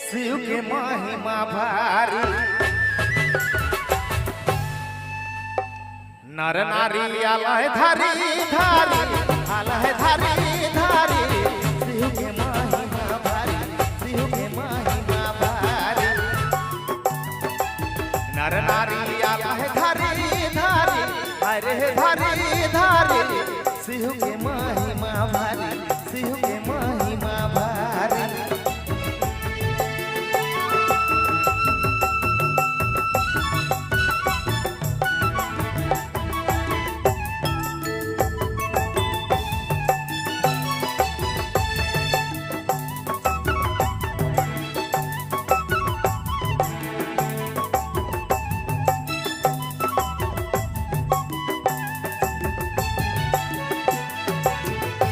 शिव के महिमा भारी। नर नारी आला है धारी धारी, आला है धारी धारी, शिव के महिमा भारी, शिव के महिमा भारी। नर नारी आला है धारी धारी, अरे धारी धारी, शिव के महिमा भारी, शिव के महिमा भारी।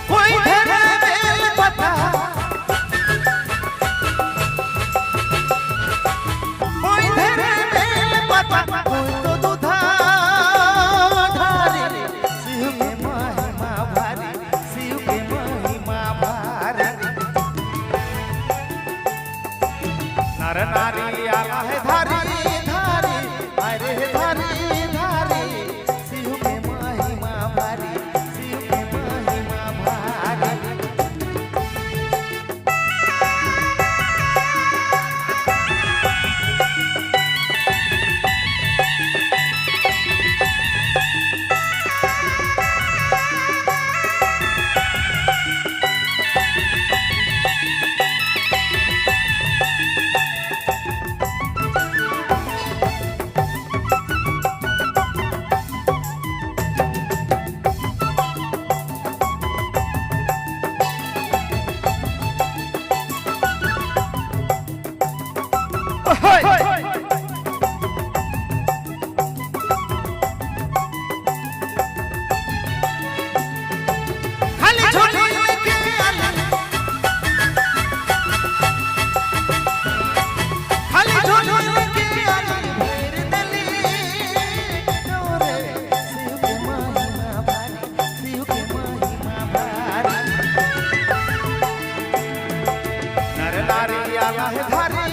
कोई धरे बेल पता, कोई धरे बेल पता, कोई तो दूधा ढारी, शिव के महिमा भारी, शिव के महिमा भारी। नर नारी आला है धारी धारी, अरे धारी धारी, शिव के महिमा भारी, शिव के महिमा भारी। खाली झोली लेके आला, खाली झोली लेके आला, भर दली डोरे, शिव के महिमा भारी, शिव के महिमा भारी। नर नारी आला है धारी